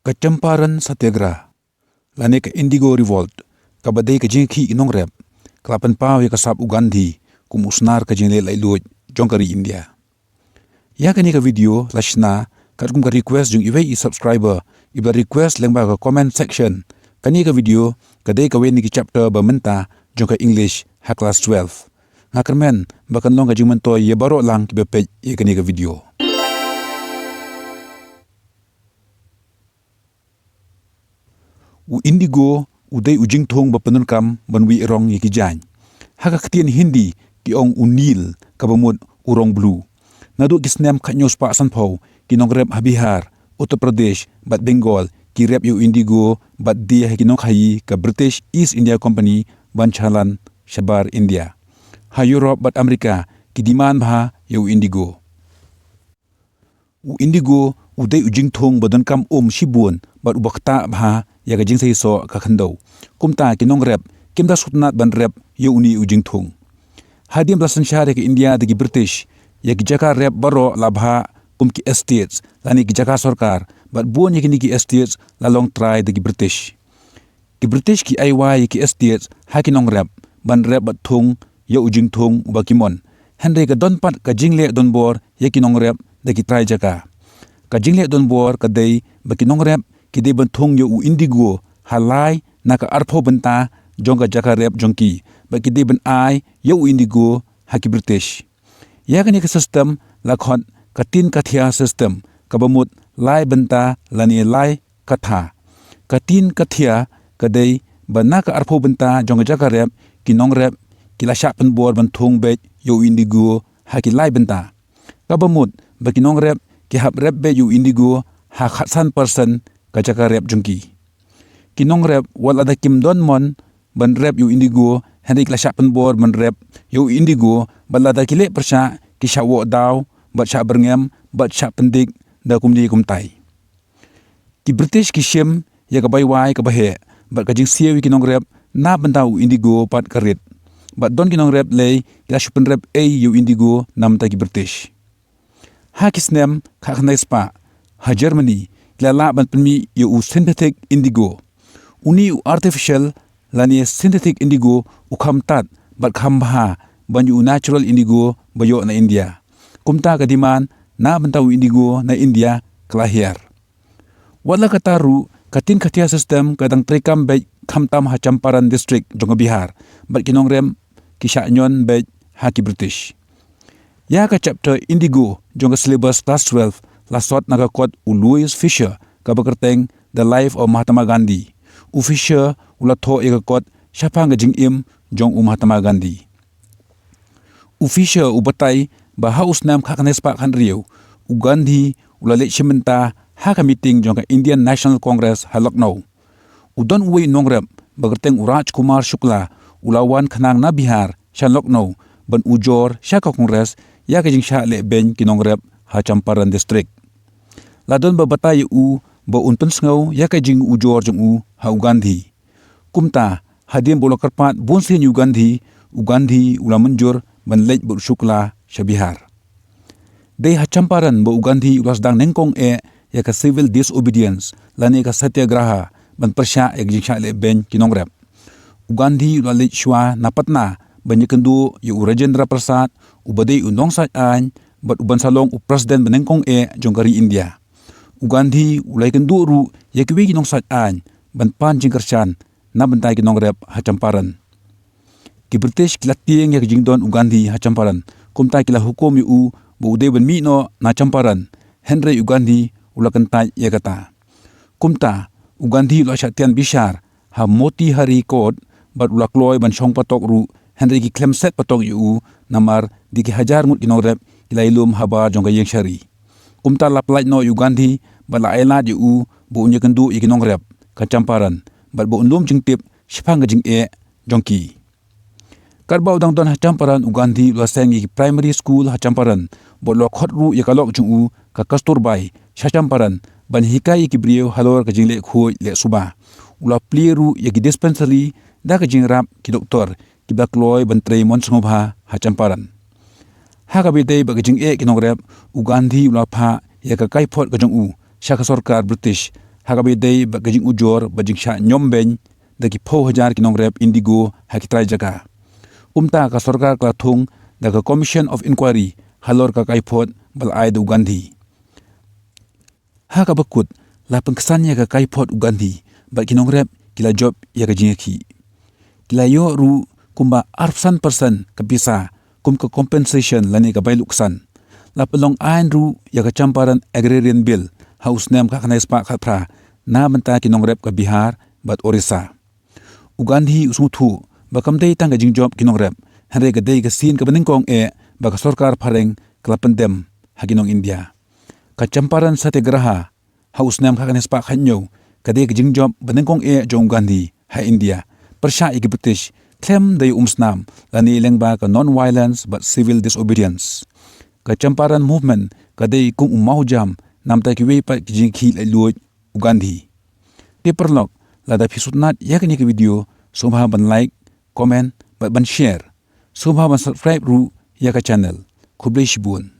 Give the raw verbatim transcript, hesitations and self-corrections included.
Ka Champaran Satyagraha lane ka Indigo Revolt, kaba dei ka jingkhih ki nongrep, ka la pynpaw ïa ka sap u Gandhi kum u snar ka jingleh laitluid jong ka ri India. Ïa kane ka video la shna katkum ka request jong iwei i subscriber iba la request lyngba ka comment section. Kane ka video ka dei kawei na ki chapter ba mynta jong ka English ha class twelve. Nga kyrmen ba kan long ka jingmyntoi ïa baroh lang kiba peit ïa kane ka video. U indigo u dei u jingthung ba pyndonkam ban wih rong ïa ki jaiñ. Ha ka ktien Hindi ki ong u nil, kaba mut u rong blue. Naduh ki snem khathynñiew spah sanphew, ki nongrep ha Bihar, Uttar Pradesh bad Bengal ki rep ïa u indigo bad die ha ki nongkhaïi ka British East India Company ban chalan shabar India. Ha Europe bad America ki demand bha ïa u indigo. U indigo u dei u jingthung ba donkam um shibun bad uba ktah bha ïa ka jingseisoh ka khyndew. Kumta ki nongrep kim da sngewtynnat ban rep ïa une u jingthung. Hadien ba la synshar ïa ka India da ki British, ïa ki jaka rep baroh la bhah kum ki estates lane ki jaka sorkar, bad bun ïa kine ki estates la long trai da ki British. Ki British ki ai wai ïa ki estates ha ki nongrep ban rep bad thung ïa u jingthung uba ki mon. Hynrei ka don pat ka jingleh donbor ïa ki nongrep da ki trai jaka. Ka jingleh donbor ka dei ba ki nongrep ki dei ban thung ïa u indigo ha lai na ka arphew bynta jong ka jaka rep jong ki, bad ki dei ban ai ïa u indigo ha ki British. Ïa kane ka system la khot ka Tin Kathia system, kaba mut lai bynta lane lai katha. Ka Tin Kathia ka dei ba na ka arphew bynta jong ka jaka rep, ki nongrep ki la shah pynbor ban thung beit ïa u indigo ha ki lai bynta. Kaba mut ba ki nongrep ki hap rep beit ïa u indigo ha khatsan percent ka jaka rep jong ki. Ki nongrep wat lada kim don mon ban rep ïa u indigo, hynrei ki la shah pynbor ban rep ïa u indigo, bad lada ki leh pyrshah ki shah woh daw bad shah byrngem bad shah pyndik da kumne kumtai. Ki British ki shim ïa ka bai wai kaba heh bad ka jingsiew ïa ki nongrep na bynta u indigo pat ka rit. Bad don ki nongrep lei ki la shu pynrep ei ïa u indigo na bynta ki British. Ha ki snem khatkhyndai spah, ha Germany ki la lah ban pynmih ïa u synthetic indigo. Une u artificial lane synthetic indigo u kham tad bad kham bha ban ïa u natural indigo ba ïoh na India. Kumta ka demand na bynta u indigo na India ka la hiar. Wat la katta ruh, ka Tin Kathia system ka dang treikam beit khamtam ha Champaran district jong ka Bihar, bad ki nongrep ki shah ñion beit ha ki British. Ïa ka chapter indigo jong ka syllabus class twelve la sot na ka kot u Louis Fisher kaba kyrteng The Life of Mahatma Gandhi. U Fisher u la thoh ïa ka kot shaphang ka jingim jong u Mahatma Gandhi. U Fisher u batai ba ha u snem khatkhyndai spah khathynriew, u Gandhi u la leit shim bynta ha ka meeting jong ka Indian National Congress ha Lucknow. U don uwei u nongrep ba kyrteng u Rajkumar Shukla, u la wan khnang na Bihar sha Lucknow ban ujor sha ka Congress ïa ka jingshah lehbeiñ ki nongrep ha Champaran district. La don ba batai ïa u ba un pynsngew ïa ka jingujor jong u ha u Gandhi. Kumta, hadien ba u la kyrpad bunsien ïa u Gandhi, u Gandhi u la mynjur ban leit bad u Shukla sha Bihar. Dei ha Champaran ba u Gandhi u la sdang nyngkong eh ïa ka civil disobedience lane ka satyagraha ban pyrshah ïa ka jingshah lehbeiñ ki nongrep. U Gandhi u la leit shuwa na Patna ban ïakynduh ïa u Rajendra Prasad, uba dei u nongsaid aiñ bad uban sa long u president ba nyngkong eh jong ka ri India. U Gandhi u la ïakynduh ruh ïa kiwei ki nongsaid aiñ ban pan jingkyrshan na bynta ki nongrep ha Champaran. Ki British ki la tieng ïa ka jingdon u Gandhi ha Champaran, kumta ki la hukum ïa u ba u dei ban mih noh na Champaran, hynrei u Gandhi u la kyntait ïa kata. Kumta, u Gandhi u la shah tian bishar ha Motihari Court bad u la kloi ban shong patok ruh, hynrei ki khlem set patok ïa u, namar dei ki hajar ngut ki nongrep ki la ïalum habar jong ka ïingshari. Kumta la pyllait noh ïa u Gandhi bad la ailad ïa u ba un ïakynduh ïa ki nongrep ka Champaran bad ba un lum jingtip shaphang ka jingeh jong ki. Katba u dang don ha Champaran, u Gandhi u la seng ïa ki primary school ha Champaran bad u la khot ruh ïa ka lok jong u ka Kasturbai sha Champaran ban hikai ïa ki briew halor ka jingleh khuid leh suba. U la plie ruh ïa ki dispensary da ka jingïarap ki doktor kiba kloi ban trei mon sngewbha ha Champaran. Ha kaba ïadei bad ka jingeh ki nongrep, u Gandhi u la phah ïa ka kaiphod ka jong u sha ka sorkar British ha kaba ïadei bad ka jingujor bad jingshah ñiom beiñ da ki phew hajar ki nongrep indigo ha ki trai jaka. Kumta ka sorkar ka la thung da ka Commission of Inquiry halor ka kaiphod ba la ai da u Gandhi. Ha kaba kut, la pynksan ïa ka kaiphod u Gandhi bad ki nongrep ki la jop ïa ka jingïakhih. Ki la ïoh ruh kumba arphew san percent ka pisa kum ka compensation lane ka bailuksan. La pynlong aiñ ruh ïa ka Champaran Agrarian Bill ha u snem khatkhyndai spah khatphra na bynta ki nongrep ka Bihar bad Orissa. U Gandhi u sngewthuh ba kam dei tang ka jingjop ki nongrep, hynrei ka dei ka sien kaba nyngkong eh ba ka sorkar phareng ka la pyndem ha ki nong India. Ka Champaran Satyagraha ha u snem khatkhyndai spah khathynñiew ka dei ka jingjop ba nyngkong eh jong u Gandhi ha India pyrshah ïa ki British, khlem da ïa umsnam lane lyngba ka non-violence bad civil disobedience. Ka Champaran Movement ka dei kum u mawjam namar kiwei pat ki jingïakhih laitluid u Gandhi. Te paralok, lada phi sngewtynnat ïa kane ka video, sngewbha ban like, comment bad ban share. Sngewbha ban subscribe ruh ïa ka channel. Khublei shibun.